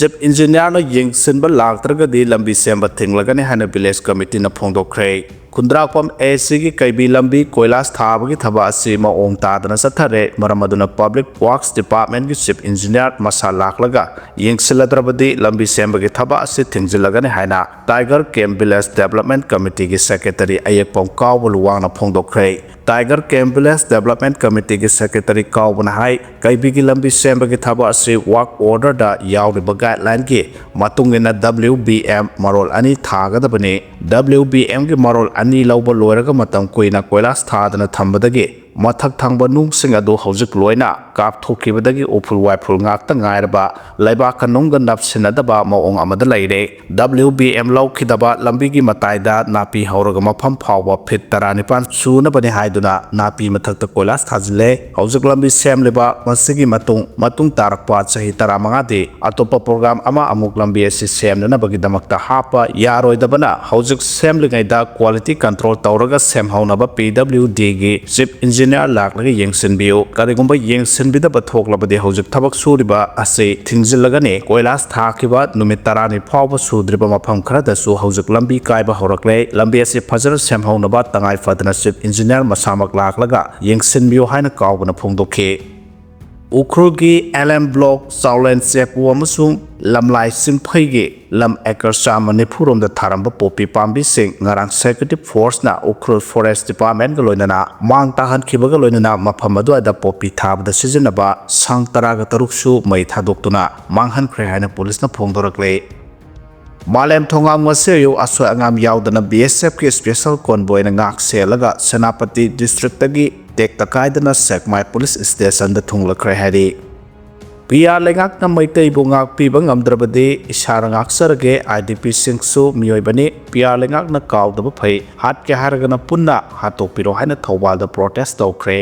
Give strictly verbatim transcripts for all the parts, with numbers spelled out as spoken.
Chief ꯏꯟꯖꯤꯅꯤꯌꯥꯔꯅ ꯌꯦꯡꯁꯤꯟꯕ ꯂꯥꯛꯇ꯭ꯔꯒꯗꯤ ꯂꯝꯕꯤ ꯁꯦꯝꯕ ꯊꯤꯡꯂꯒꯅꯤ ꯍꯥꯏꯅ ꯚꯤꯂꯦꯖ ꯀꯃꯤꯇꯤꯅ ꯐꯣꯡꯗꯣꯛꯈ꯭ꯔꯦ꯫ ꯈꯨꯟꯗ꯭ꯔꯥꯛꯄꯝ ꯑꯦ ꯁꯤꯒꯤ ꯀꯩꯕꯤ ꯂꯝꯕꯤ ꯀꯣꯏꯂꯥꯁ ꯊꯥꯕꯒꯤ ꯊꯕꯛ ꯑꯁꯤ ꯃꯑꯣꯡ ꯇꯥꯗꯅ ꯆꯠꯊꯔꯦ꯫ ꯃꯔꯝ ꯑꯗꯨꯅ ꯄꯕ꯭ꯂꯤꯛ ꯋꯥꯔꯛꯁ ꯗꯤꯄꯥꯔꯠꯃꯦꯟꯒꯤ ꯆꯤꯐ ꯏꯟꯖꯤꯅꯤꯌꯥꯔ ꯃꯁꯥ ꯂꯥꯛꯂꯒ ꯌꯦꯡꯁꯤꯜꯂꯗ꯭ꯔꯕꯗꯤ ꯂꯝꯕꯤ ꯁꯦꯝꯕꯒꯤ ꯊꯕꯛ ꯑꯁꯤ ꯊꯤꯡꯖꯤꯜꯂꯒꯅꯤ ꯍꯥꯏꯅ ꯇꯥꯏꯒꯔ ꯀꯦꯝ ꯚꯤꯂꯦꯖ ꯗꯦꯕꯂꯞꯃꯦꯟ ꯀꯃꯤꯇꯤꯒꯤ ꯁꯦꯀ꯭ꯔꯦꯇꯔꯤ ꯑꯌꯦꯛꯄꯝ ꯀꯥꯎꯕ ꯂꯨꯋꯥꯡꯅ ꯐꯣꯡꯗꯣꯛꯈ꯭ꯔꯦ꯫ ꯇꯥꯏꯒꯔ ꯀꯦꯝ ꯚꯤꯂꯦꯖ ꯗꯦꯕꯂꯞꯃꯦꯟ ꯀꯃꯤꯇꯤꯒꯤ ꯁꯦꯀ꯭ꯔꯦꯇꯔꯤ ꯀꯥꯎꯕꯅ ꯍꯥꯏ, ꯀꯩꯕꯤꯒꯤ ꯂꯝꯕꯤ ꯁꯦꯝꯕꯒꯤ ꯊꯕꯛ ꯑꯁꯤ ꯋꯥꯔꯛ ꯑꯣꯔꯗꯔꯗ ꯌꯥꯎꯔꯤꯕ ꯒꯥꯏꯗꯂꯥꯏꯟꯒꯤ ꯃꯇꯨꯡ ꯏꯟꯅ ꯗꯕ꯭ꯂꯤꯎ ꯕꯤ ꯑꯦꯝ ꯃꯔꯣꯜ ꯑꯅꯤ ꯊꯥꯒꯗꯕꯅꯤ꯫ ꯗꯕ꯭ꯂꯤꯎ ꯕꯤ ꯑꯦꯝꯒꯤ ꯃꯔꯣꯜ ꯑꯅꯤ ꯂꯧꯕ ꯂꯣꯏꯔꯒ ꯃꯇꯝ ꯀꯨꯏꯅ ꯀꯣꯏꯂꯥꯁ ꯊꯥꯗꯅ ꯊꯝꯕꯗꯒꯤ ꯃꯊꯛ ꯊꯪꯕ ꯅꯨꯡꯁꯤꯡ ꯑꯗꯨ ꯍꯧꯖꯤꯛ ꯂꯣꯏꯅ ꯀꯥꯞꯊꯣꯛꯈꯤꯕꯗꯒꯤ ꯎꯐꯨꯜ ꯋꯥꯏꯐꯨꯜ ꯉꯥꯛꯇ ꯉꯥꯏꯔꯕ ꯂꯩꯕꯥꯛꯀ ꯅꯨꯡꯒ ꯅꯞꯁꯤꯟꯅꯗꯕ ꯃꯑꯣꯡ ꯑꯃꯗ ꯂꯩꯔꯦ꯫ ꯗꯕ꯭ꯂꯤꯎ ꯕꯤ ꯑꯦꯝ ꯂꯧꯈꯤꯗꯕ ꯂꯝꯕꯤꯒꯤ ꯃꯇꯥꯏꯗ ꯅꯥꯄꯤ ꯍꯧꯔꯒ ꯃꯐꯝ ꯐꯥꯎꯕ ꯐꯤꯠ ꯇꯔꯥꯅꯤꯄꯥꯟ ꯁꯨꯅꯕꯅꯤ ꯍꯥꯏꯗꯨꯅ ꯅꯥꯄꯤ ꯃꯊꯛꯇ ꯀꯣꯏꯂꯥꯁ ꯊꯥꯖꯤꯜꯂꯦ꯫ ꯍꯧꯖꯤꯛ ꯂꯝꯕꯤ ꯁꯦꯝꯂꯤꯕ ꯃꯁꯤꯒꯤ ꯃꯇꯨꯡ, ꯃꯇꯨꯡ ꯇꯥꯔꯛꯄ ꯆꯍꯤ ꯇꯔꯥꯃꯉꯥꯗꯤ ꯑꯇꯣꯞꯄ ꯄ꯭ꯔꯣꯒ꯭ꯔꯥꯝ ꯑꯃ ꯑꯃꯨꯛ ꯂꯝꯕꯤ ꯑꯁꯤ ꯁꯦꯝꯅꯅꯕꯒꯤꯗꯃꯛꯇ ꯍꯥꯞꯄ ꯌꯥꯔꯣꯏꯗꯕꯅ ꯍꯧꯖꯤꯛ ꯁꯦꯝꯂꯤꯉꯩꯗ ꯀ꯭ꯋꯥꯂꯤꯇꯤ ꯀꯟꯇ꯭ꯔꯣꯜ ꯇꯧꯔꯒ ꯁꯦꯝꯍꯧꯅꯕ ꯄꯤ ꯗꯕ꯭ꯂꯤꯎ ꯗꯤꯒꯤ ꯆꯤꯐ ꯏꯟꯖꯤꯅꯤꯌꯥꯔ ꯂꯥꯛꯂꯒ ꯌꯦꯡꯁꯤꯟꯕꯤꯌꯨ꯫ ꯀꯔꯤꯒꯨꯝꯕ ꯌꯦꯡꯁꯤꯟꯕꯤꯗꯕ ꯊꯣꯛꯂꯕꯗꯤ ꯍꯧꯖꯤꯛ ꯊꯕꯛ ꯁꯨꯔꯤꯕ ꯑꯁꯤ ꯊꯤꯡꯖꯤꯜꯂꯒꯅꯤ꯫ ꯀꯣꯏꯂꯥꯁ ꯊꯥꯈꯤꯕ ꯅꯨꯃꯤꯠ ꯇꯔꯥꯅꯤ ꯐꯥꯎꯕ ꯁꯨꯗ꯭ꯔꯤꯕ ꯃꯐꯝ ꯈꯔꯗꯁꯨ ꯍꯧꯖꯤꯛ ꯂꯝꯕꯤ ꯀꯥꯏꯕ ꯍꯧꯔꯛꯂꯦ꯫ ꯂꯝꯕꯤ ꯑꯁꯤ ꯐꯖꯅ ꯁꯦꯝꯍꯧꯅꯕ ꯇꯉꯥꯏ ꯐꯗꯅ ꯆꯤꯐ ꯏꯟꯖꯤꯅꯤꯌꯥꯔ ꯃꯁꯥꯃꯛ ꯂꯥꯛꯂꯒ ꯌꯦꯡꯁꯤꯟꯕꯤꯌꯨ ꯍꯥꯏꯅ ꯀꯥꯎꯕꯅ ꯐꯣꯡꯗꯣꯛꯈꯤ꯫ ꯎꯈ꯭ꯔꯨꯜꯒꯤ ꯑꯦꯜ ꯑꯦꯝ ꯕ꯭ꯂꯣꯛ ꯆꯥꯎꯂꯦꯟ ꯆꯦꯄꯨ ꯑꯃꯁꯨꯡ ꯂꯝꯂꯥꯏ ꯆꯤꯡꯐꯩꯒꯤ ꯂꯝ ꯑꯦꯀꯔ ꯆꯥꯝꯃ ꯅꯤꯐꯨ ꯔꯣꯝꯗ ꯊꯥꯔꯝꯕ ꯄꯣꯄꯤ ꯄꯥꯝꯕꯤꯁꯤꯡ ꯉꯔꯥꯡ ꯁꯦꯀ꯭ꯌꯨꯔꯤꯇꯤ ꯐꯣꯔꯁꯅ ꯎꯈ꯭ꯔꯨꯜ ꯐꯣꯔꯦꯁ ꯗꯤꯄꯥꯔꯠꯃꯦꯟꯒ ꯂꯣꯏꯅꯅ ꯃꯥꯡ ꯇꯥꯍꯟꯈꯤꯕꯒ ꯂꯣꯏꯅꯅ ꯃꯐꯝ ꯑꯗꯨꯋꯥꯏꯗ ꯄꯣꯄꯤ ꯊꯥꯕꯗ ꯁꯤꯖꯤꯟꯅꯕ ꯁꯪ ꯇꯔꯥꯒ ꯇꯔꯨꯛꯁꯨ ꯃꯩ ꯊꯥꯗꯣꯛꯇꯨꯅ ꯃꯥꯡꯍꯟꯈ꯭ꯔꯦ ꯍꯥꯏꯅ ꯄꯨꯂꯤꯁꯅ ꯐꯣꯡꯗꯣꯔꯛꯂꯦ꯫ ꯃꯥꯂꯦꯝ ꯊꯣꯡꯒꯥꯝ ꯉꯁꯤ ꯑꯌꯨꯛ ꯑꯁꯣꯏ ꯑꯉꯥꯝ ꯌꯥꯎꯗꯅ ꯕꯤ ꯑꯦꯁ ꯑꯦꯐꯀꯤ ꯁ꯭ꯄꯦꯁꯦꯜ ꯀꯣꯟꯚꯣꯏꯅ ꯉꯥꯛ ꯁꯦꯜꯂꯒ ꯁꯦꯅꯥꯄꯇꯤ ꯗꯤꯁꯇ꯭ꯔꯤꯛꯇꯒꯤ ꯇꯦꯛꯇ ꯀꯥꯏꯗꯅ ꯁꯦꯛꯃꯥꯏ ꯄꯨꯂꯤꯁ ꯁ꯭ꯇꯦꯁꯟꯗ ꯊꯨꯡꯂꯛꯈ꯭ꯔꯦ ꯍꯥꯏꯔꯤ꯫ ꯄꯤ ꯑꯥꯔ ꯂꯩꯉꯥꯛꯅ ꯃꯩꯇꯩꯕꯨ ꯉꯥꯛꯄꯤꯕ ꯉꯝꯗ꯭ꯔꯕꯗꯤ ꯏꯁꯥꯅ ꯉꯥꯛꯆꯔꯒꯦ, ꯑꯥꯏ ꯗꯤ ꯄꯤꯁꯤꯡꯁꯨ ꯃꯤꯑꯣꯏꯕꯅꯤ, ꯄꯤ ꯑꯥꯔ ꯂꯩꯉꯥꯛꯅ ꯀꯥꯎꯗꯕ ꯐꯩ, ꯍꯥꯠꯀꯦ ꯍꯥꯏꯔꯒꯅ ꯄꯨꯟꯅ ꯍꯥꯠꯇꯣꯛꯄꯤꯔꯣ ꯍꯥꯏꯅ ꯊꯧꯕꯥꯜꯗ ꯄ꯭ꯔꯣꯇꯦꯁ ꯇꯧꯈ꯭ꯔꯦ꯫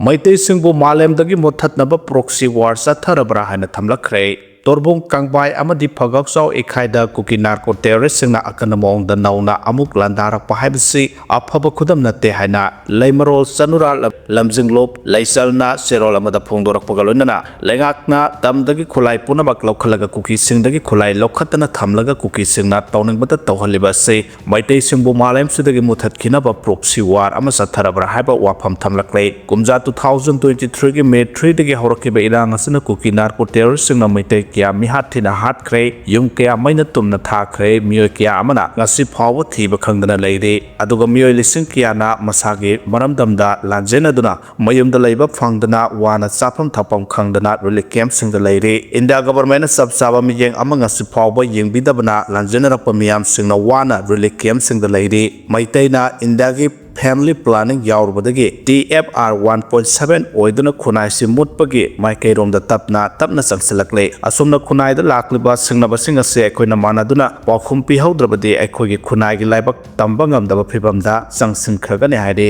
ꯃꯩꯇꯩꯁꯤꯡꯕꯨ ꯃꯥꯂꯦꯝꯗꯒꯤ ꯃꯨꯠꯊꯠꯅꯕ ꯄ꯭ꯔꯣꯛꯁꯤ ꯋꯥꯔ ꯆꯠꯊꯔꯕ꯭ꯔꯥ ꯍꯥꯏꯅ ꯊꯝꯂꯛꯈ꯭ꯔꯦ꯫ ꯇꯣꯔꯕꯨꯡ, ꯀꯥꯡꯕꯥꯏ ꯑꯃꯗꯤ ꯐꯒꯥꯎꯆꯥꯎ ꯏꯈꯥꯏꯗ ꯀꯨꯀꯤ ꯅꯥꯔꯀꯣ ꯇꯦꯔꯣꯔꯤꯁꯁꯤꯡꯅ ꯑꯀꯟꯕ ꯃꯑꯣꯡꯗ ꯅꯧꯅ ꯑꯃꯨꯛ ꯂꯥꯟꯗꯥꯔꯛꯄ ꯍꯥꯏꯕꯁꯤ ꯑꯐꯕ ꯈꯨꯗꯝ ꯅꯠꯇꯦ ꯍꯥꯏꯅ ꯂꯩꯃꯔꯣꯜ ꯆꯅꯨꯔꯥ ꯂꯝ-, ꯂꯝꯖꯤꯡꯂꯣꯞ ꯂꯩꯆꯜꯅ ꯆꯦꯔꯣꯜ ꯑꯃꯗ ꯐꯣꯡꯗꯣꯔꯛꯄꯒ ꯂꯣꯏꯅꯅ ꯂꯩꯉꯥꯛꯅ ꯇꯝꯗꯒꯤ ꯈꯨꯠꯂꯥꯏ ꯄꯨꯝꯅꯃꯛ ꯂꯧꯈꯠꯂꯒ ꯀꯨꯀꯤꯁꯤꯡꯗꯒꯤ ꯈꯨꯠꯂꯥꯏ ꯂꯧꯈꯠꯇꯅ ꯊꯝꯂꯒ ꯀꯨꯀꯤꯁꯤꯡꯅ ꯇꯧꯅꯤꯡꯕꯇ ꯇꯧꯍꯜꯂꯤꯕ ꯑꯁꯤ ꯃꯩꯇꯩꯁꯤꯡꯕꯨ ꯃꯥꯂꯦꯝꯁꯤꯗꯒꯤ ꯃꯨꯊꯠꯈꯤꯅꯕ proxy war ꯑꯃ ꯆꯠꯊꯔꯕ꯭ꯔꯥ ꯍꯥꯏꯕ ꯋꯥꯐꯝ ꯊꯝꯂꯛꯂꯦ꯫ ꯀꯨꯝꯖꯥ two thousand twenty three ꯒꯤ May three ꯗꯒꯤ ꯍꯧꯔꯛꯈꯤꯕ ꯏꯔꯥꯡ ꯑꯁꯤꯅ ꯀꯨꯀꯤ ꯅꯥꯔꯀꯣ ꯇꯦꯔꯣꯔꯤꯁꯁꯤꯡꯅ ꯃꯩꯇꯩ ꯀꯌꯥ ꯃꯤꯍꯥꯠ ꯊꯤꯅ ꯍꯥꯠꯈ꯭ꯔꯦ, ꯌꯨꯝ ꯀꯌꯥ ꯃꯩꯅ ꯇꯨꯝꯅ ꯊꯥꯈ꯭ꯔꯦ, ꯃꯤꯑꯣꯏ ꯀꯌꯥ ꯑꯃꯅ ꯉꯁꯤ ꯐꯥꯎꯕ ꯊꯤꯕ ꯈꯪꯗꯅ ꯂꯩꯔꯤ, ꯑꯗꯨꯒ ꯃꯤꯑꯣꯏ ꯂꯤꯁꯤꯡ ꯀꯌꯥꯅ ꯃꯁꯥꯒꯤ ꯃꯔꯝꯗꯝꯗ ꯂꯥꯟꯖꯦꯟꯅꯗꯨꯅ ꯃꯌꯨꯝꯗ ꯂꯩꯕ ꯐꯪꯗꯅ ꯋꯥꯅ ꯆꯥꯐꯝ ꯊꯛꯐꯝ ꯈꯪꯗꯅ relief campꯁꯤꯡꯗ ꯂꯩꯔꯤ꯫ ꯏꯟꯗꯤꯌꯥ governmentꯅ ꯆꯞ ꯆꯥꯕ ꯃꯤꯠꯌꯦꯡ ꯑꯃ ꯉꯁꯤ ꯐꯥꯎꯕ ꯌꯦꯡꯕꯤꯗꯕꯅ ꯂꯥꯟꯖꯦꯟꯅꯔꯛꯄ ꯃꯤꯌꯥꯝꯁꯤꯡꯅ ꯋꯥꯅ relief campꯁꯤꯡꯗ ꯂꯩꯔꯤ꯫ ꯃꯩꯇꯩꯅ ꯏꯟꯗꯤꯌꯥꯒꯤ family planning ꯌꯥꯎꯔꯨꯕꯗꯒꯤ T F R one point seven ꯑꯣꯏꯗꯨꯅ ꯈꯨꯟꯅꯥꯏꯁꯤ ꯃꯨꯠꯄꯒꯤ ꯃꯥꯏꯀꯩꯔꯣꯝꯗ ꯇꯞꯅ ꯇꯞꯅ ꯆꯪꯁꯤꯜꯂꯛꯂꯦ꯫ ꯑꯁꯨꯝꯅ ꯈꯨꯟꯅꯥꯏꯗ ꯂꯥꯛꯂꯤꯕ ꯁꯤꯡꯅꯕꯁꯤꯡ ꯑꯁꯤ ꯑꯩꯈꯣꯏꯅ ꯃꯥꯟꯅꯗꯨꯅ ꯄꯥꯎꯈꯨꯝ ꯄꯤꯍꯧꯗ꯭ꯔꯕꯗꯤ ꯑꯩꯈꯣꯏꯒꯤ ꯈꯨꯟꯅꯥꯏꯒꯤ ꯂꯥꯏꯕꯛ ꯇꯝꯕ ꯉꯝꯗꯕ ꯐꯤꯕꯝꯗ ꯆꯪꯁꯤꯟꯈ꯭ꯔꯒꯅꯤ ꯍꯥꯏꯔꯤ꯫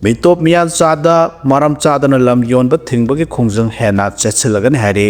ꯃꯤꯇꯣꯞ ꯃꯤꯌꯥꯟ ꯆꯥꯗ ꯃꯔꯝ ꯆꯥꯗꯅ ꯂꯝ ꯌꯣꯟꯕ ꯊꯤꯡꯕꯒꯤ ꯈꯣꯡꯖꯪ ꯍꯦꯟꯅ ꯆꯦꯠꯁꯤꯜꯂꯒꯅꯤ ꯍꯥꯏꯔꯤ꯫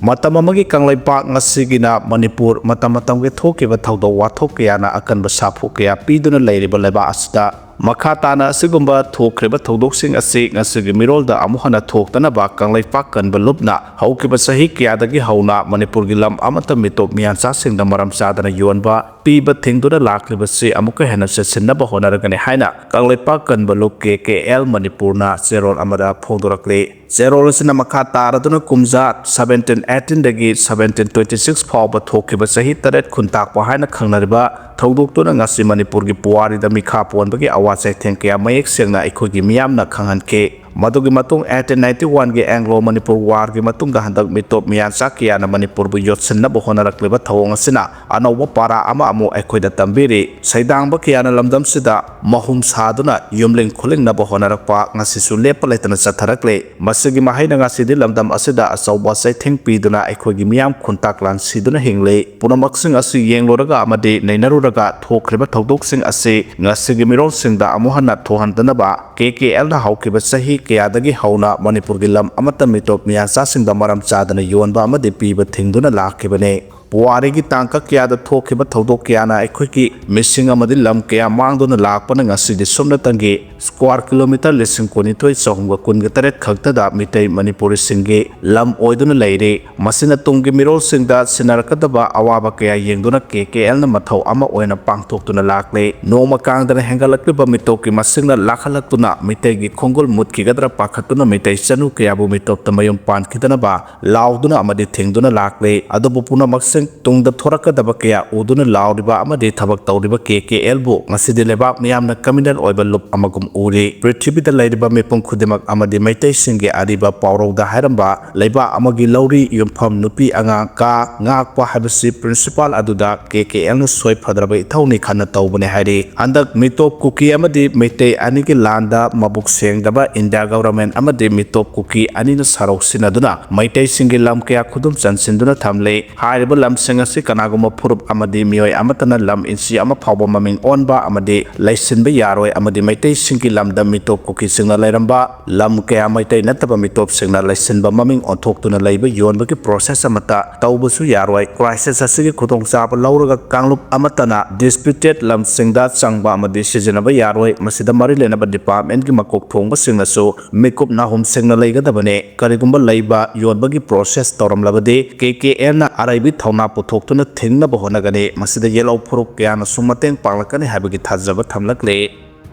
ꯃꯇꯝ ꯑꯃꯒꯤ ꯀꯪꯂꯩꯄꯥꯛ, ꯉꯁꯤꯒꯤꯅ ꯃꯅꯤꯄꯨꯔ, ꯃꯇꯝ ꯃꯇꯝꯒꯤ ꯊꯣꯛꯈꯤꯕ ꯊꯧꯗꯣꯛ ꯋꯥꯊꯣꯛ ꯀꯌꯥꯅ ꯑꯀꯟꯕ ꯁꯥꯐꯨ ꯀꯌꯥ ꯄꯤꯗꯨꯅ ꯂꯩꯔꯤꯕ ꯂꯩꯕꯥꯛ ꯑꯁꯤꯗ ꯃꯈꯥ ꯇꯥꯅ ꯑꯁꯤꯒꯨꯝꯕ ꯊꯣꯛꯈ꯭ꯔꯤꯕ ꯊꯧꯗꯣꯛꯁꯤꯡ ꯑꯁꯤ ꯉꯁꯤꯒꯤ ꯃꯤꯔꯣꯜꯗ ꯑꯃꯨꯛ ꯍꯟꯅ ꯊꯣꯛꯇꯅꯕ ꯀꯪꯂꯩꯄꯥꯛ ꯀꯟꯕ ꯂꯨꯞꯅ ꯍꯧꯈꯤꯕ ꯆꯍꯤ ꯀꯌꯥꯗꯒꯤ ꯍꯧꯅ ꯃꯅꯤꯄꯨꯔꯒꯤ ꯂꯝ ꯑꯃꯠꯇ ꯃꯤꯇꯣꯞ ꯃꯤꯌꯥꯟꯆꯥꯁꯤꯡꯗ ꯃꯔꯝ ꯆꯥꯗꯅ ꯌꯣꯟꯕ, ꯄꯤꯕ ꯊꯤꯡꯗꯨꯅ ꯂꯥꯛꯂꯤꯕꯁꯤ ꯑꯃꯨꯛꯀ ꯍꯦꯟꯅ ꯆꯦꯠꯁꯤꯟꯅꯕ ꯍꯣꯠꯅꯔꯒꯅꯤ ꯍꯥꯏꯅ ꯀꯪꯂꯩꯄꯥꯛ ꯀꯟꯕ ꯂꯨꯞ K K L ꯃꯅꯤꯄꯨꯔꯅ ꯆꯦꯔꯣꯜ ꯑꯃꯗ ꯐꯣꯡꯗꯣꯔꯛꯂꯤ꯫ ꯆꯦꯔꯣꯜ ꯑꯁꯤꯅ ꯃꯈꯥ ꯇꯥꯔꯗꯨꯅ ꯀꯨꯝꯖꯥ seventeen eighteen ꯗꯒꯤ seventeen twenty six ꯐꯥꯎꯕ ꯊꯣꯛꯈꯤꯕ ꯆꯍꯤ ꯇꯔꯦꯠ ꯈꯨꯟꯇꯥꯛꯄ ꯍꯥꯏꯅ ꯈꯪꯅꯔꯤꯕ ꯊꯧꯗꯣꯛꯇꯨꯅ ꯉꯁꯤ ꯃꯅꯤꯄꯨꯔꯒꯤ ꯄꯨꯋꯥꯔꯤꯗ ꯃꯤꯈꯥ ꯄꯣꯟꯕꯒꯤ ꯑꯋꯥ ꯆꯩꯊꯦꯡ ꯀꯌꯥ ꯃꯌꯦꯛ ꯁꯦꯡꯅ ꯑꯩꯈꯣꯏꯒꯤ ꯃꯤꯌꯥꯝꯅ ꯈꯪꯍꯟꯈꯤ꯫ ꯃꯗꯨꯒꯤ ꯃꯇꯨꯡ eighteen ninety one ꯒꯤ Anglo Manipur war ꯒꯤ ꯃꯇꯨꯡꯗ ꯍꯟꯗꯛ ꯃꯤꯇꯣꯞ ꯃꯤꯌꯥꯟꯆꯥ ꯀꯌꯥꯅ ꯃꯅꯤꯄꯨꯔꯕꯨ ꯌꯣꯠꯁꯤꯟꯅꯕ ꯍꯣꯠꯅꯔꯛꯂꯤꯕ ꯊꯧꯑꯣꯡ ꯑꯁꯤꯅ ꯑꯅꯧꯕ ꯄꯥꯔꯥ ꯑꯃ ꯑꯃꯨꯛ ꯑꯩꯈꯣꯏꯗ ꯇꯝꯕꯤꯔꯤ꯫ ꯁꯩꯗꯥꯡꯕ ꯀꯌꯥꯅ ꯂꯝꯗꯝꯁꯤꯗ ꯃꯍꯨꯝ ꯁꯥꯗꯨꯅ ꯌꯨꯝꯂꯤꯡ ꯈꯨꯂꯤꯡꯅꯕ ꯍꯣꯠꯅꯔꯛꯄ ꯉꯁꯤꯁꯨ ꯂꯦꯞꯄ ꯂꯩꯇꯅ ꯆꯠꯊꯔꯛꯂꯤ꯫ ꯃꯁꯤꯒꯤ ꯃꯍꯩꯅ ꯉꯁꯤꯗꯤ ꯂꯝꯗꯝ ꯑꯁꯤꯗ ꯑꯆꯧꯕ ꯆꯩꯊꯦꯡ ꯄꯤꯗꯨꯅ ꯑꯩꯈꯣꯏꯒꯤ ꯃꯤꯌꯥꯝ ꯈꯨꯟꯇꯥꯛ ꯂꯥꯟꯁꯤꯗꯨꯅ ꯍꯤꯡꯂꯤ꯫ ꯄꯨꯝꯅꯃꯛꯁꯤꯡ ꯑꯁꯤ ꯌꯦꯡꯂꯨꯔꯒ ꯑꯃꯗꯤ ꯅꯩꯅꯔꯨꯔꯒ ꯊꯣꯛꯈ꯭ꯔꯤꯕ ꯊꯧꯗꯣꯛꯁꯤꯡ ꯑꯁꯤ ꯉꯁꯤꯒꯤ ꯃꯤꯔꯣꯜꯁꯤꯡꯗ ꯑꯃꯨꯛ ꯍꯟꯅ ꯊꯣꯛꯍꯟꯗꯅꯕ K K L ꯅ ꯍꯧꯈꯤꯕ ꯆꯍꯤ ꯀꯌꯥꯗꯒꯤ ꯍꯧꯅ ꯃꯅꯤꯄꯨꯔꯒꯤ ꯂꯝ ꯑꯃꯠꯇ ꯃꯤꯇꯣꯞ ꯃꯤꯌꯥꯆꯥꯁꯤꯡꯗ ꯃꯔꯝ ꯆꯥꯗꯅ ꯌꯣꯟꯕ ꯑꯃꯗꯤ ꯄꯤꯕ ꯊꯤꯡꯗꯨꯅ ꯂꯥꯛꯈꯤꯕꯅꯤ꯫ ꯄꯨꯋꯥꯔꯤꯒꯤ ꯇꯥꯡꯀꯛ ꯀꯌꯥꯗ ꯊꯣꯛꯈꯤꯕ ꯊꯧꯗꯣꯛ ꯀꯌꯥꯅ ꯑꯩꯈꯣꯏꯒꯤ ꯃꯤꯁꯤꯡ ꯑꯃꯗꯤ ꯂꯝ ꯀꯌꯥ ꯃꯥꯡꯗꯨꯅ ꯂꯥꯛꯄꯅ ꯉꯁꯤꯗꯤ ꯁꯨꯞꯅꯇꯪꯒꯤ square kilometre ꯂꯤꯁꯤꯡ ꯀꯨꯟꯅꯤꯊꯣꯏ ꯆꯍꯨꯝꯒ ꯀꯨꯟꯒ ꯇꯔꯦꯠ ꯈꯛꯇꯗ ꯃꯤꯇꯩ ꯃꯅꯤꯄꯨꯔꯤꯁꯤꯡꯒꯤ ꯂꯝ ꯑꯣꯏꯗꯨꯅ ꯂꯩꯔꯤ꯫ ꯃꯁꯤꯅ ꯇꯨꯡꯒꯤ ꯃꯤꯔꯣꯜꯁꯤꯡꯗ ꯁꯤꯟꯅꯔꯛꯀꯗꯕ ꯑꯋꯥꯕ ꯀꯌꯥ ꯌꯦꯡꯗꯨꯅ ꯀꯦ ꯀꯦ ꯑꯦꯜꯅ ꯃꯊꯧ ꯑꯃ ꯑꯣꯏꯅ ꯄꯥꯡꯊꯣꯛꯇꯨꯅ ꯂꯥꯛꯂꯤ꯫ ꯅꯣꯡꯃ ꯀꯥꯡꯗꯅ ꯍꯦꯟꯒꯠꯂꯛꯂꯤꯕ ꯃꯤꯇꯣꯞꯀꯤ ꯃꯁꯤꯡꯅ ꯂꯥꯛꯍꯜꯂꯛꯇꯨꯅ ꯃꯤꯇꯩꯒꯤ ꯈꯣꯡꯒꯨꯜ ꯃꯨꯠꯈꯤꯒꯗ꯭ꯔꯥ ꯄꯥꯈꯠꯇꯨꯅ ꯃꯤꯇꯩ ꯆꯅꯨ ꯀꯌꯥꯕꯨ ꯃꯤꯇꯣꯞꯇ ꯃꯌꯨꯝ ꯄꯥꯟꯈꯤꯗꯅꯕ ꯂꯥꯎꯗꯨꯅ ꯑꯃꯗꯤ ꯊꯤꯡꯗꯨꯅ ꯂꯥꯛꯂꯤ꯫ ꯑꯗꯨꯕꯨ ꯄꯨꯝꯅꯃꯛꯁꯤꯡ ꯇꯨꯡꯗ ꯊꯣꯔꯛꯀꯗꯕ ꯀꯌꯥ ꯎꯗꯨꯅ ꯂꯥꯎꯔꯤꯕ ꯑꯃꯗꯤ ꯊꯕꯛ ꯇꯧꯔꯤꯕ ꯀꯦ ꯀꯦ ꯑꯦꯜꯕꯨ ꯉꯁꯤꯗꯤ ꯂꯩꯕꯥꯛ ꯃꯤꯌꯥꯝꯅ criminal ꯑꯣꯏꯕ ꯂꯨꯞ ꯑꯃꯒꯨꯝ ꯎꯔꯤ꯫ ꯄ꯭ꯔꯤꯊꯤꯕꯤꯗ ꯂꯩꯔꯤꯕ ꯃꯤꯄꯨꯝ ꯈꯨꯗꯤꯡꯃꯛ ꯑꯃꯗꯤ ꯃꯩꯇꯩꯁꯤꯡꯒꯤ ꯑꯔꯤꯕ ꯄꯥꯎꯔꯧꯗ ꯍꯥꯏꯔꯝꯕ ꯂꯩꯕꯥꯛ ꯑꯃꯒꯤ ꯂꯧꯔꯤ ꯌꯨꯝꯐꯝ ꯅꯨꯄꯤ ꯑꯉꯥꯡ ꯀꯥ ꯉꯥꯛꯄ ꯍꯥꯏꯕꯁꯤ principle ꯑꯗꯨꯗ ꯀꯦ ꯀꯦ ꯑꯦꯜꯅ ꯁꯣꯏꯐꯗ꯭ꯔꯕ ꯏꯊꯧꯅꯤ ꯈꯟꯅ ꯇꯧꯕꯅꯤ ꯍꯥꯏꯔꯤ꯫ ꯍꯟꯗꯛ ꯃꯤꯇꯣꯞ ꯀꯨꯀꯤ ꯑꯃꯗꯤ ꯃꯩꯇꯩ ꯑꯅꯤꯒꯤ ꯂꯥꯟꯗ ꯃꯕꯨꯛ ꯁꯦꯡꯗꯕ ꯏꯟꯗꯤꯌꯥ government ꯑꯃꯗꯤ ꯃꯤꯇꯣꯞ ꯀꯨꯀꯤ ꯑꯅꯤꯅ ꯁꯔꯧ ꯁꯤꯟꯅꯗꯨꯅ ꯃꯩꯇꯩꯁꯤꯡꯒꯤ ꯂꯝ ꯀꯌꯥ ꯈꯨꯗꯨꯝ ꯆꯟꯁꯤꯟꯗꯨꯅ ꯊꯝꯂꯤ꯫ ꯍꯥꯏꯔꯤꯕ ꯂꯝꯁꯤꯡ ꯑꯁꯤ ꯀꯅꯥꯒꯨꯝꯕ ꯐꯨꯔꯨꯞ ꯑꯃꯗꯤ ꯃꯤꯑꯣꯏ ꯑꯃꯠꯇꯅ ꯂꯝ ꯏꯟꯆꯤ ꯑꯃ ꯐꯥꯎꯕ ꯃꯃꯤꯡ ꯑꯣꯟꯕ ꯑꯃꯗꯤ ꯂꯩꯁꯤꯟꯕ ꯌꯥꯔꯣꯏ ꯑꯃꯗꯤ ꯃꯩꯇꯩꯁꯤꯡꯒꯤ ꯂꯝꯗ ꯃꯤꯇꯣꯞ ꯀꯨꯀꯤꯁꯤꯡꯅ ꯂꯩꯔꯝꯕ ꯂꯝ ꯀꯌꯥ ꯃꯩꯇꯩ ꯅꯠꯇꯕ ꯃꯤꯇꯣꯞꯁꯤꯡꯅ ꯂꯩꯁꯤꯟꯕ ꯃꯃꯤꯡ ꯑꯣꯟꯊꯣꯛꯇꯨꯅ ꯂꯩꯕ ꯌꯣꯟꯕꯒꯤ process ꯑꯃꯠꯇ ꯇꯧꯕꯁꯨ ꯌꯥꯔꯣꯏ꯫ Crisis ꯑꯁꯤꯒꯤ ꯈꯨꯗꯣꯡꯆꯥꯕ ꯂꯧꯔꯒ ꯀꯥꯡꯂꯨꯞ ꯑꯃꯠꯇꯅ disputed ꯂꯝꯁꯤꯡꯗ ꯆꯪꯕ ꯑꯃꯗꯤ ꯁꯤꯖꯤꯟꯅꯕ ꯌꯥꯔꯣꯏ꯫ ꯃꯁꯤꯗ ꯃꯔꯤ ꯂꯩꯅꯕ departmentꯀꯤ ꯃꯀꯣꯛ ꯊꯣꯡꯕꯁꯤꯡꯅꯁꯨ ꯃꯤꯀꯨꯞ ꯅꯥꯍꯨꯝ ꯁꯦꯡꯅ ꯂꯩꯒꯗꯕꯅꯤ꯫ ꯀꯔꯤꯒꯨꯝꯕ ꯂꯩꯕ ꯌꯣꯟꯕꯒꯤ process ꯇꯧꯔꯝꯂꯕꯗꯤ ꯀꯦ ꯀꯦ ꯑꯦꯜꯅ ꯑꯔꯩꯕꯤ ꯊꯧꯅꯥ ꯄꯨꯊꯣꯛꯇꯨꯅ ꯊꯤꯡꯅꯕ ꯍꯣꯠꯅꯒꯅꯤ꯫ ꯃꯁꯤꯗ ꯌꯦꯜꯍꯧ ꯐꯨꯔꯨꯞ ꯀꯌꯥꯅꯁꯨ ꯃꯇꯦꯡ ꯄꯥꯡꯂꯛꯀꯅꯤ ꯍꯥꯏꯕꯒꯤ ꯊꯥꯖꯕ ꯊꯝꯂꯛꯂꯤ꯫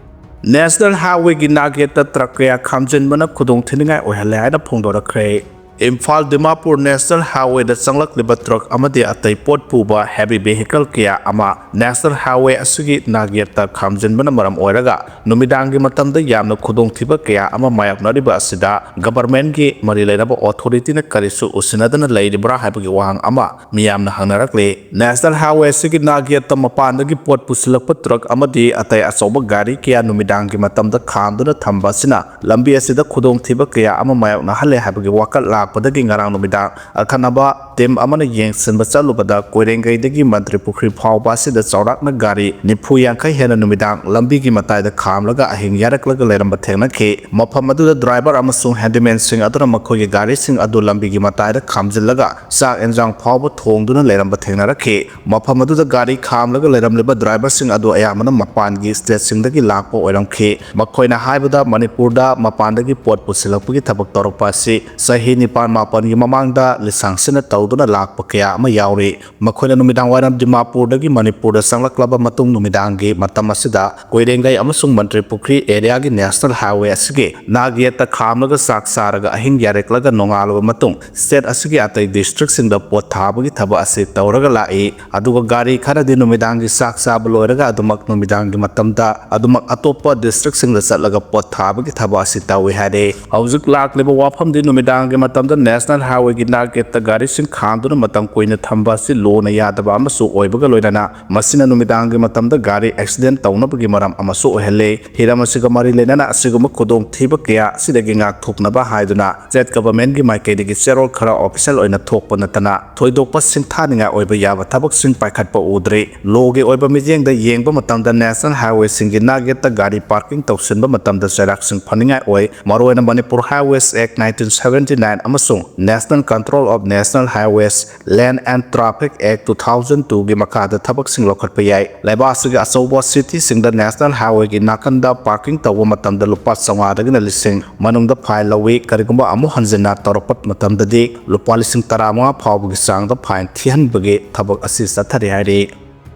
National Highwayꯒꯤ ꯅꯥꯛꯌꯦꯠꯇ truck ꯀꯌꯥ ꯈꯥꯝꯖꯤꯟꯕꯅ ꯈꯨꯗꯣꯡ ꯊꯤꯅꯤꯡꯉꯥꯏ ꯑꯣꯏꯍꯜꯂꯦ ꯍꯥꯏꯅ ꯐꯣꯡꯗꯣꯔꯛꯈ꯭ꯔꯦ꯫ ꯏꯝꯐꯥꯜ ꯗꯤꯃꯥꯄꯨꯔ National Highwayꯗ ꯆꯪꯂꯛꯂꯤꯕ truck ꯑꯃꯗꯤ ꯑꯇꯩ ꯄꯣꯠ ꯄꯨꯕ heavy vehicle ꯀꯌꯥ ꯑꯃ National Highway ꯑꯁꯤꯒꯤ ꯅꯥꯛꯌꯦꯠꯇ ꯈꯥꯝꯖꯤꯟꯕꯅ ꯃꯔꯝ ꯑꯣꯏꯔꯒ ꯅꯨꯃꯤꯗꯥꯡꯒꯤ ꯃꯇꯝꯗ ꯌꯥꯝꯅ ꯈꯨꯗꯣꯡꯊꯤꯕ ꯀꯌꯥ ꯑꯃ ꯃꯥꯌꯣꯛꯅꯔꯤꯕ ꯑꯁꯤꯗ governmentꯀꯤ ꯃꯔꯤ ꯂꯩꯅꯕ authorityꯅ ꯀꯔꯤꯁꯨ ꯎꯁꯤꯟꯅꯗꯅ ꯂꯩꯔꯤꯕ꯭ꯔꯥ ꯍꯥꯏꯕꯒꯤ ꯋꯥꯍꯪ ꯑꯃ ꯃꯤꯌꯥꯝꯅ ꯍꯪꯅꯔꯛꯂꯤ꯫ National Highway ꯑꯁꯤꯒꯤ ꯅꯥꯛꯌꯦꯠꯇ ꯃꯄꯥꯟꯗꯒꯤ ꯄꯣꯠ ꯄꯨꯁꯤꯜꯂꯛꯄ truck ꯑꯃꯗꯤ ꯑꯇꯩ ꯑꯆꯧꯕ ꯒꯥꯔꯤ ꯀꯌꯥ ꯅꯨꯃꯤꯗꯥꯡꯒꯤ ꯃꯇꯝꯗ ꯈꯥꯝꯗꯨꯅ ꯊꯝꯕ ꯑꯁꯤꯅ ꯂꯝꯕꯤ ꯑꯁꯤꯗ ꯈꯨꯗꯣꯡꯊꯤꯕ ꯀꯌꯥ ꯑꯃ ꯃꯥꯌꯣꯛꯅꯍꯜꯂꯦ ꯍꯥꯏꯕꯒꯤ ꯋꯥꯀꯠ ꯂꯥꯛꯂꯤ꯫ ꯂꯥꯛꯄꯗꯒꯤ ꯉꯔꯥꯡ ꯅꯨꯃꯤꯗꯥꯡ ꯑꯈꯟꯅꯕ ꯇꯤꯝ ꯑꯃꯅ ꯌꯦꯡꯁꯤꯟꯕ ꯆꯠꯂꯨꯕꯗ ꯀꯣꯏꯔꯦꯡꯒꯩꯗꯒꯤ ꯃꯟꯇ꯭ꯔꯤ ꯄꯨꯈ꯭ꯔꯤ ꯐꯥꯎꯕ ꯑꯁꯤꯗ ꯆꯥꯎꯔꯥꯛꯅ ꯒꯥꯔꯤ ꯅꯤꯐꯨ ꯌꯥꯡꯈꯩ ꯍꯦꯟꯅ ꯅꯨꯃꯤꯗꯥꯡ ꯂꯝꯕꯤꯒꯤ ꯃꯇꯥꯏꯗ ꯈꯥꯝꯂꯒ ꯑꯍꯤꯡ ꯌꯥꯔꯛꯂꯒ ꯂꯩꯔꯝꯕ ꯊꯦꯡꯅꯈꯤ꯫ ꯃꯐꯝ ꯑꯗꯨꯗ ꯗ꯭ꯔꯥꯏꯚꯔ ꯑꯃꯁꯨꯡ ꯍꯦꯟꯗꯤꯃꯦꯟꯁꯤꯡ ꯑꯗꯨꯅ ꯃꯈꯣꯏꯒꯤ ꯒꯥꯔꯤꯁꯤꯡ ꯑꯗꯨ ꯂꯝꯕꯤꯒꯤ ꯃꯇꯥꯏꯗ ꯈꯥꯝꯖꯤꯜꯂꯒ ꯆꯥꯛ ꯑꯦꯟꯖꯥꯡ ꯐꯥꯎꯕ ꯊꯣꯡꯗꯨꯅ ꯂꯩꯔꯝꯕ ꯊꯦꯡꯅꯔꯛꯈꯤ꯫ ꯃꯐꯝ ꯑꯗꯨꯗ ꯒꯥꯔꯤ ꯈꯥꯝꯂꯒ ꯂꯩꯔꯝꯂꯤꯕ ꯗ꯭ꯔꯥꯏꯚꯔꯁꯤꯡ ꯑꯗꯨ ꯑꯌꯥꯝꯕꯅ ꯃꯄꯥꯟꯒꯤ ꯁ꯭ꯇꯦꯠꯁꯤꯡꯗꯒꯤ ꯂꯥꯛꯄ ꯑꯣꯏꯔꯝꯈꯤ꯫ ꯃꯈꯣꯏꯅ ꯍꯥꯏꯕꯗ ꯃꯅꯤꯄꯨꯔꯗ ꯃꯄꯥꯟꯗꯒꯤ ꯄꯣꯠ ꯄꯨꯁꯤꯜꯂꯛꯄꯒꯤ ꯊꯕꯛ ꯇꯧꯔꯛꯄ ꯑꯁꯤ ꯆꯍꯤ ꯅꯤꯄꯥꯟ ꯃꯥꯄꯟꯒꯤ ꯃꯃꯥꯡꯗ ꯂꯤꯁꯥꯡꯁꯤꯟꯅ ꯇꯧꯗꯨꯅ ꯂꯥꯛꯄ ꯀꯌꯥ ꯑꯃ ꯌꯥꯎꯔꯤ꯫ ꯃꯈꯣꯏꯅ ꯅꯨꯃꯤꯗꯥꯡ ꯋꯥꯏꯔꯝ ꯗꯤꯃꯥꯄꯨꯔꯗꯒꯤ ꯃꯅꯤꯄꯨꯔꯗ ꯆꯪꯂꯛꯂꯕ ꯃꯇꯨꯡ ꯅꯨꯃꯤꯗꯥꯡꯒꯤ ꯃꯇꯝ ꯑꯁꯤꯗ ꯀꯣꯏꯔꯦꯡꯒꯩ ꯑꯃꯁꯨꯡ ꯃꯟꯇ꯭ꯔꯤ ꯄꯨꯈ꯭ꯔꯤ ꯑꯦꯔꯤꯌꯥꯒꯤ ꯅꯦꯁꯅꯦꯜ ꯍꯥꯏꯋꯦ ꯑꯁꯤꯒꯤ ꯅꯥꯛ ꯌꯦꯠꯇ ꯈꯥꯝꯂꯒ ꯆꯥꯛ ꯆꯥꯔꯒ ꯑꯍꯤꯡ ꯌꯥꯔꯦꯛꯂꯒ ꯅꯣꯡꯉꯥꯜꯂꯕ ꯃꯇꯨꯡ ꯁ꯭ꯇꯦꯠ ꯑꯁꯤꯒꯤ ꯑꯇꯩ ꯗꯤꯁꯇ꯭ꯔꯤꯛꯁꯤꯡꯗ ꯄꯣꯠ ꯊꯥꯕꯒꯤ ꯊꯕꯛ ꯑꯁꯤ ꯇꯧꯔꯒ ꯂꯥꯛꯏ꯫ ꯑꯗꯨꯒ ꯒꯥꯔꯤ ꯈꯔꯗꯤ ꯅꯨꯃꯤꯗꯥꯡꯒꯤ ꯆꯥꯛ ꯆꯥꯕ ꯂꯣꯏꯔꯒ ꯑꯗꯨꯃꯛ ꯅꯨꯃꯤꯗꯥꯡꯒꯤ ꯃꯇꯝꯗ ꯑꯗꯨꯃꯛ ꯑꯇꯣꯞꯄ ꯗꯤꯁꯇ꯭ꯔꯤꯛꯁꯤꯡꯗ ꯆꯠꯂꯒ ꯄꯣꯠ ꯊꯥꯕꯒꯤ ꯊꯕꯛ ꯑꯁꯤ ꯇꯧꯏ ꯍꯥꯏꯔꯦ꯫ ꯍꯧꯖꯤꯛ ꯂꯥꯛꯂꯤꯕ ꯋꯥꯐꯝꯗꯤ ꯅꯨꯃꯤꯗꯥꯡꯒꯤ ꯃꯇꯝꯗ ꯅꯦꯁꯅꯦꯜ ꯍꯥꯏꯋꯦꯒꯤ ꯅꯥꯛ ꯌꯦꯠꯇ ꯒꯥꯔꯤꯁꯤꯡ ꯈꯥꯝꯗꯨꯅ ꯃꯇꯝ ꯀꯨꯏꯅ ꯊꯝꯕ ꯑꯁꯤ ꯂꯨꯅ ꯌꯥꯗꯕ ꯑꯃꯁꯨ ꯑꯣꯏꯕꯒ ꯂꯣꯏꯅꯅ ꯃꯁꯤꯅ ꯅꯨꯃꯤꯗꯥꯡꯒꯤ ꯃꯇꯝꯗ ꯒꯥꯔꯤ ꯑꯦꯛꯁꯤꯗꯦꯟ ꯇꯧꯅꯕꯒꯤ ꯃꯔꯝ ꯑꯃꯁꯨ ꯑꯣꯏꯍꯜꯂꯦ꯫ ꯍꯤꯔꯝ ꯑꯁꯤꯒ ꯃꯔꯤ ꯂꯩꯅꯅ ꯑꯁꯤꯒꯨꯝꯕ ꯈꯨꯗꯣꯡꯊꯤꯕ ꯀꯌꯥ ꯑꯁꯤꯗꯒꯤ ꯉꯥꯛꯊꯣꯛꯅꯕ ꯍꯥꯏꯗꯨꯅ ꯁ꯭ꯇꯦꯠ ꯒꯚꯔꯟꯃꯦꯟꯠꯀꯤ ꯃꯥꯏꯀꯩꯗꯒꯤ ꯆꯦꯔꯣꯜ ꯈꯔ ꯑꯣꯐꯤꯁꯤꯌꯦꯜ ꯑꯣꯏꯅ ꯊꯣꯛꯄ ꯅꯠꯇꯅ ꯊꯣꯏꯗꯣꯛꯄ ꯁꯤꯡꯊꯥꯅꯤꯡꯉꯥꯏ ꯑꯣꯏꯕ ꯌꯥꯕ ꯊꯕꯛꯁꯤꯡ ꯄꯥꯏꯈꯠꯄ ꯎꯗ꯭ꯔꯤ꯫ ꯂꯣꯒꯤ ꯑꯣꯏꯕ ꯃꯤꯠꯌꯦꯡꯗ ꯌꯦꯡꯕ ꯃꯇꯝꯗ ꯅꯦꯁꯅꯦꯜ ꯍꯥꯏꯋꯦꯁꯤꯡꯒꯤ ꯅꯥꯛ ꯌꯦꯠꯇ ꯒꯥꯔꯤ ꯄꯥꯔꯀꯤꯡ ꯇꯧꯁꯤꯟꯕ ꯃꯇꯝꯗ ꯆꯩꯔꯥꯛꯁꯤꯡ ꯐꯅꯤꯡꯉꯥꯏ ꯑꯣꯏ꯫ ꯃꯔꯨꯑꯣꯏꯅ ꯃꯅꯤꯄꯨꯔ ꯍꯥꯏꯋꯦꯁ ꯑꯦꯛ ꯅꯥꯏꯟꯇꯤꯟ ꯁꯚꯦꯟꯇꯤ ꯅꯥꯏꯟ ꯑꯃꯁꯨꯡ National Control of National Highways, Land and Traffic Act two thousand two ꯒꯤ ꯃꯈꯥꯗ ꯊꯕꯛꯁꯤꯡ ꯂꯧꯈꯠꯄ ꯌꯥꯏ꯫ ꯂꯩꯕꯥꯛ ꯑꯁꯤꯒꯤ ꯑꯆꯧꯕ ꯁꯤꯇꯤꯁꯤꯡꯗ ꯅꯦꯁꯅꯦꯜ ꯍꯥꯏꯋꯦꯒꯤ ꯅꯥꯀꯟꯗ ꯄꯥꯔꯀꯤꯡ ꯇꯧꯕ ꯃꯇꯝꯗ ꯂꯨꯄꯥ ꯆꯥꯝꯃꯉꯥꯗꯒꯤꯅ ꯂꯤꯁꯤꯡ ꯃꯅꯨꯡꯗ ꯐꯥꯏꯟ ꯂꯧꯏ꯫ ꯀꯔꯤꯒꯨꯝꯕ ꯑꯃꯨꯛ ꯍꯟꯖꯤꯟꯅ ꯇꯧꯔꯛꯄ ꯃꯇꯝꯗꯗꯤ ꯂꯨꯄꯥ ꯂꯤꯁꯤꯡ ꯇꯔꯥꯃꯉꯥ ꯐꯥꯎꯕꯒꯤ ꯆꯥꯡꯗ ꯐꯥꯏꯟ ꯊꯤꯍꯟꯕꯒꯤ ꯊꯕꯛ ꯑꯁꯤ ꯆꯠꯊꯔꯤ ꯍꯥꯏꯔꯤ꯫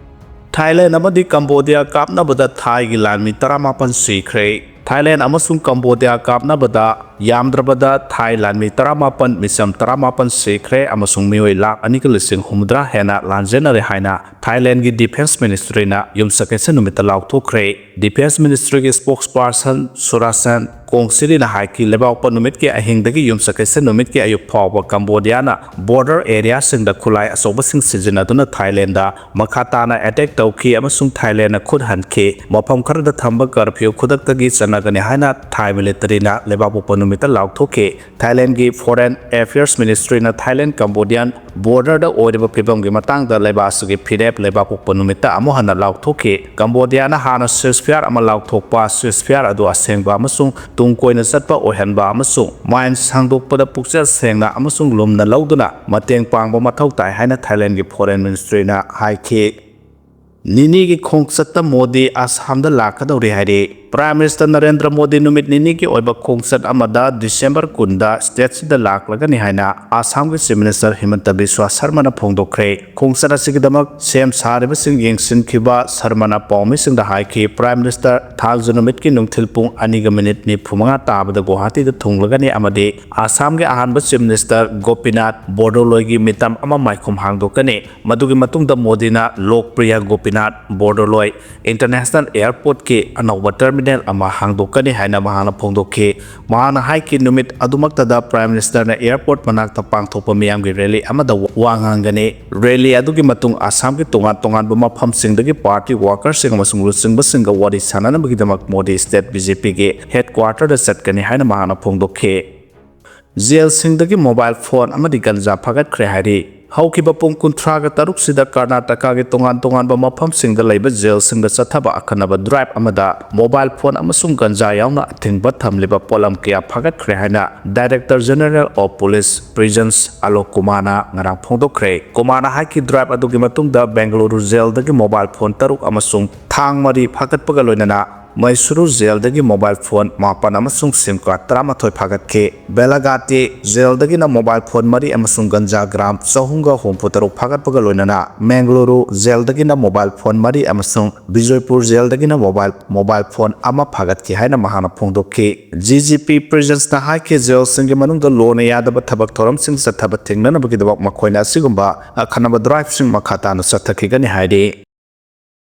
ꯊꯥꯏꯂꯦꯟ ꯑꯃꯗꯤ ꯀꯝꯕꯣꯗꯤꯌꯥ ꯀꯥꯞꯅꯕꯗ ꯊꯥꯏꯒꯤ ꯂꯥꯟꯃꯤ ꯇꯔꯥꯃꯥꯄꯟ ꯁꯤꯈ꯭ꯔꯦ꯫ ꯊꯥꯏꯂꯦꯟ ꯑꯃꯁꯨꯡ ꯀꯝꯕꯣꯗꯤꯌꯥ ꯀꯥꯞꯅꯕꯗ ꯌꯥꯝꯗ꯭ꯔꯕꯗ ꯊꯥꯏ ꯂꯥꯟꯃꯤ ꯇꯔꯥꯃꯥꯄꯟ, ꯃꯤꯆꯝ ꯇꯔꯥꯃꯥꯄꯟ ꯁꯤꯈ꯭ꯔꯦ ꯑꯃꯁꯨꯡ ꯃꯤꯑꯣꯏ ꯂꯥꯈ ꯑꯅꯤꯒ ꯂꯤꯁꯤꯡ ꯍꯨꯝꯐꯨꯇꯔꯥ ꯍꯦꯟꯅ ꯂꯥꯟꯖꯦꯟꯅꯔꯦ ꯍꯥꯏꯅ ꯊꯥꯏꯂꯦꯟꯒꯤ ꯗꯤꯐꯦꯟꯁ ꯃꯤꯅꯤꯁꯇ꯭ꯔꯤꯅ ꯌꯨꯝꯁꯀꯩꯁ ꯅꯨꯃꯤꯠꯇ ꯂꯥꯎꯊꯣꯛꯈ꯭ꯔꯦ꯫ ꯗꯤꯐꯦꯟꯁ ꯃꯤꯅꯤꯁꯇ꯭ꯔꯤꯒꯤ ꯁ꯭ꯄꯣꯛꯁꯄꯔꯁꯟ ꯁꯨꯔꯥꯁꯟ ꯀꯣꯡꯁꯤꯔꯤꯅ ꯍꯥꯏꯈꯤ, ꯂꯩꯕꯥꯛꯄꯣꯛꯄ ꯅꯨꯃꯤꯠꯀꯤ ꯑꯍꯤꯡꯗꯒꯤ ꯌꯨꯝꯁꯀꯩꯁ ꯅꯨꯃꯤꯠꯀꯤ ꯑꯌꯨꯛ ꯐꯥꯎꯕ ꯀꯝꯕꯣꯗꯤꯌꯥꯅ ꯕꯣꯔꯗꯔ ꯑꯦꯔꯤꯌꯥꯁꯤꯡꯗ ꯈꯨꯠꯂꯥꯏ ꯑꯆꯧꯕꯁꯤꯡ ꯁꯤꯖꯤꯟꯅꯗꯨꯅ ꯊꯥꯏꯂꯦꯟꯗ ꯃꯈꯥ ꯇꯥꯅ ꯑꯦꯇꯦꯛ ꯇꯧꯈꯤ ꯑꯃꯁꯨꯡ ꯊꯥꯏꯂꯦꯟꯗꯅ ꯈꯨꯠ ꯍꯟꯈꯤ꯫ ꯃꯐꯝ ꯈꯔꯗ ꯊꯝꯕ ꯀꯔꯐ꯭ꯌꯨ ꯈꯨꯗꯛꯇꯒꯤ ꯆꯠꯅꯒꯅꯤ ꯍꯥꯏꯅ ꯊꯥꯏ ꯃꯤꯂꯤꯇꯔꯤꯅ ꯂꯩꯕꯥꯛꯄꯣꯛꯄ ꯅꯨꯃꯤꯠ ꯅꯨꯃꯤꯠꯇ ꯂꯥꯎꯊꯣꯛꯈꯤ꯫ ꯊꯥꯏꯂꯦꯟꯒꯤ Foreign Affairs Ministryꯅ ꯊꯥꯏꯂꯦꯟ ꯀꯝꯕꯣꯗꯤꯌꯥꯟ borderꯗ ꯑꯣꯏꯔꯤꯕ ꯐꯤꯕꯝꯒꯤ ꯃꯇꯥꯡꯗ ꯂꯩꯕꯥꯛ ꯑꯁꯤꯒꯤ ꯐꯤꯔꯦꯞ ꯂꯩꯕꯥꯛꯄꯣꯛꯄ ꯅꯨꯃꯤꯠꯇ ꯑꯃꯨꯛ ꯍꯟꯅ ꯂꯥꯎꯊꯣꯛꯈꯤ꯫ ꯀꯝꯕꯣꯗꯤꯌꯥꯅ ꯍꯥꯟꯅ ceasefire ꯑꯃ ꯂꯥꯎꯊꯣꯛꯄ, ceasefire ꯑꯗꯨ ꯑꯁꯦꯡꯕ ꯑꯃꯁꯨꯡ ꯇꯨꯡ ꯀꯣꯏꯅ ꯆꯠꯄ ꯑꯣꯏꯍꯟꯕ ꯑꯃꯁꯨꯡ mines ꯁꯥꯡꯗꯣꯛꯄꯗ ꯄꯨꯛꯆꯦꯜ ꯁꯦꯡꯅ ꯑꯃꯁꯨꯡ ꯂꯨꯝꯅ ꯂꯧꯗꯨꯅ ꯃꯇꯦꯡ ꯄꯥꯡꯕ ꯃꯊꯧ ꯇꯥꯏ ꯍꯥꯏꯅ ꯊꯥꯏꯂꯦꯟꯒꯤ Foreign Ministryꯅ ꯍꯥꯏꯈꯤ꯫ ꯅꯤꯅꯤꯒꯤ ꯈꯣꯡꯆꯠꯇ ꯃꯣꯗꯤ ꯑꯁꯥꯝꯗ ꯂꯥꯛꯀꯗꯧꯔꯤ ꯍꯥꯏꯔꯤ꯫ Prime Minister ꯅꯔꯦꯟꯗ꯭ꯔ ꯃꯣꯗꯤ ꯅꯨꯃꯤꯠ ꯅꯤꯅꯤꯒꯤ ꯑꯣꯏꯕ ꯈꯣꯡꯆꯠ ꯑꯃꯗ December ꯀꯨꯟꯗ stateꯁꯤꯗ ꯂꯥꯛꯂꯒꯅꯤ ꯍꯥꯏꯅ ꯑꯁꯥꯝꯒꯤ Chief Minister ꯍꯤꯃꯟꯇ ꯕꯤꯁ꯭ꯋꯥ ꯁꯔꯃꯅ ꯐꯣꯡꯗꯣꯛꯈ꯭ꯔꯦ꯫ ꯈꯣꯡꯆꯠ ꯑꯁꯤꯒꯤꯗꯃꯛ ꯁꯦꯝ ꯁꯥꯔꯤꯕꯁꯤꯡ ꯌꯦꯡꯁꯤꯟꯈꯤꯕ ꯁꯔꯃꯅ ꯄꯥꯎꯃꯤꯁꯤꯡꯗ ꯍꯥꯏꯈꯤ, Prime Minister ꯊꯥꯡꯖ ꯅꯨꯃꯤꯠꯀꯤ ꯅꯨꯡꯊꯤꯜ ꯄꯨꯡ ꯑꯅꯤꯒ minute ꯅꯤꯐꯨ ꯃꯉꯥ ꯇꯥꯕꯗ ꯒꯨꯋꯥꯍꯥꯇꯤꯗ ꯊꯨꯡꯂꯒꯅꯤ ꯑꯃꯗꯤ ꯑꯁꯥꯝꯒꯤ ꯑꯍꯥꯟꯕ Chief Minister ꯒꯣꯄꯤꯅꯥꯊ ꯕꯣꯔꯗꯣꯂꯣꯏꯒꯤ ꯃꯤꯇꯝ ꯑꯃ ꯃꯥꯏꯈꯨꯝ ꯍꯥꯡꯗꯣꯛꯀꯅꯤ꯫ ꯃꯗꯨꯒꯤ ꯃꯇꯨꯡꯗ ꯃꯣꯗꯤꯅ ꯂꯣꯛꯄ꯭ꯔꯤꯌꯥ ꯒꯣꯄꯤꯅꯥꯊ ꯕꯣꯔꯗꯣꯂꯣꯏ International Airportꯀꯤ ꯑꯅꯧꯕ terminal ꯑꯃ ꯍꯥꯡꯗꯣꯛꯀꯅꯤ ꯍꯥꯏꯅ ꯃꯍꯥꯛꯅ ꯐꯣꯡꯗꯣꯛꯈꯤ꯫ ꯃꯍꯥꯛꯅ ꯍꯥꯏꯈꯤ, ꯅꯨꯃꯤꯠ ꯑꯗꯨꯃꯛꯇꯗ Prime Ministerꯅ airport ꯃꯅꯥꯛꯇ ꯄꯥꯡꯊꯣꯛꯄ ꯃꯤꯌꯥꯝꯒꯤ rally ꯑꯃꯗ ꯋꯥ ꯉꯥꯡꯒꯅꯤ꯫ Rally ꯑꯗꯨꯒꯤ ꯃꯇꯨꯡ ꯑꯁꯥꯝꯒꯤ ꯇꯣꯉꯥꯟ ꯇꯣꯉꯥꯟꯕ ꯃꯐꯝꯁꯤꯡꯗꯒꯤ party workerꯁꯤꯡ ꯑꯃꯁꯨꯡ ꯂꯨꯆꯤꯡꯕꯁꯤꯡꯒ ꯋꯥꯔꯤ ꯁꯥꯟꯅꯅꯕꯒꯤꯗꯃꯛ ꯃꯣꯗꯤ state BJPꯒꯤ headquarterꯗ ꯆꯠꯀꯅꯤ ꯍꯥꯏꯅ ꯃꯍꯥꯛꯅ ꯐꯣꯡꯗꯣꯛꯈꯤ꯫ Jailꯁꯤꯡꯗꯒꯤ mobile phone ꯑꯃꯗꯤ ꯒꯟꯖꯥ ꯐꯥꯒꯠꯈ꯭ꯔꯦ ꯍꯥꯏꯔꯤ꯫ ꯍꯧꯈꯤꯕ ꯄꯨꯡ ꯀꯨꯟꯊ꯭ꯔꯥꯒ ꯇꯔꯨꯛꯁꯤꯗ ꯀꯔꯅꯥꯇꯀꯥꯒꯤ ꯇꯣꯉꯥꯟ ꯇꯣꯉꯥꯟꯕ ꯃꯐꯝꯁꯤꯡꯗ ꯂꯩꯕ jailꯁꯤꯡꯗ ꯆꯠꯊꯕ ꯑꯈꯟꯅꯕ drive ꯑꯃꯗ mobile phone ꯑꯃꯁꯨꯡ ꯒꯟꯖꯥ ꯌꯥꯎꯅ ꯑꯊꯤꯡꯕ ꯊꯝꯂꯤꯕ ꯄꯣꯠꯂꯝ ꯀꯌꯥ ꯐꯥꯒꯠꯈ꯭ꯔꯦ ꯍꯥꯏꯅ Director General of Police Prisons Alok ꯀꯨꯃꯥꯔꯅ ꯉꯔꯥꯡ ꯐꯣꯡꯗꯣꯛꯈ꯭ꯔꯦ꯫ ꯀꯨꯃꯥꯔꯅ ꯍꯥꯏꯈꯤ, drive ꯑꯗꯨꯒꯤ ꯃꯇꯨꯡꯗ ꯕꯦꯡꯒꯂꯨꯔꯨ jailꯗꯒꯤ mobile phone ꯇꯔꯨꯛ ꯑꯃꯁꯨꯡ ꯊꯥꯡ ꯃꯔꯤ ꯐꯥꯒꯠꯄꯒ ꯂꯣꯏꯅꯅ ꯃꯩꯁꯨꯔꯨ jailꯗꯒꯤ mobile phone ꯃꯥꯄꯟ ꯑꯃꯁꯨꯡ SIM card ꯇꯔꯥꯃꯥꯊꯣꯏ ꯐꯥꯒꯠꯈꯤ꯫ ꯕꯦꯂꯥꯒꯥꯇꯤ jailꯗꯒꯤꯅ mobile phone ꯃꯔꯤ ꯑꯃꯁꯨꯡ ꯒꯟꯖꯥ gram ꯆꯍꯨꯝꯒ ꯍꯨꯝꯐꯨ ꯇꯔꯨꯛ ꯐꯥꯒꯠꯄꯒ ꯂꯣꯏꯅꯅ ꯃꯦꯡꯒꯂꯨꯔꯨ jailꯗꯒꯤꯅ mobile phone ꯃꯔꯤ ꯑꯃꯁꯨꯡ ꯕꯤꯖꯣꯏꯄꯨꯔ jailꯗꯒꯤꯅ mobile, mobile phone ꯑꯃ ꯐꯥꯒꯠꯈꯤ ꯍꯥꯏꯅ ꯃꯍꯥꯛꯅ ꯐꯣꯡꯗꯣꯛꯈꯤ꯫ GGP Prisonsꯅ ꯍꯥꯏꯈꯤ, jailꯁꯤꯡꯒꯤ ꯃꯅꯨꯡꯗ ꯂꯣꯅ ꯌꯥꯗꯕ ꯊꯕꯛ ꯊꯧꯔꯝꯁꯤꯡ ꯆꯠꯊꯕ ꯊꯤꯡꯅꯅꯕꯒꯤꯗꯃꯛ ꯃꯈꯣꯏꯅ ꯑꯁꯤꯒꯨꯝꯕ ꯑꯈꯟꯅꯕ driveꯁꯤꯡ ꯃꯈꯥ ꯇꯥꯅ ꯆꯠꯊꯈꯤꯒꯅꯤ ꯍꯥꯏꯔꯤ꯫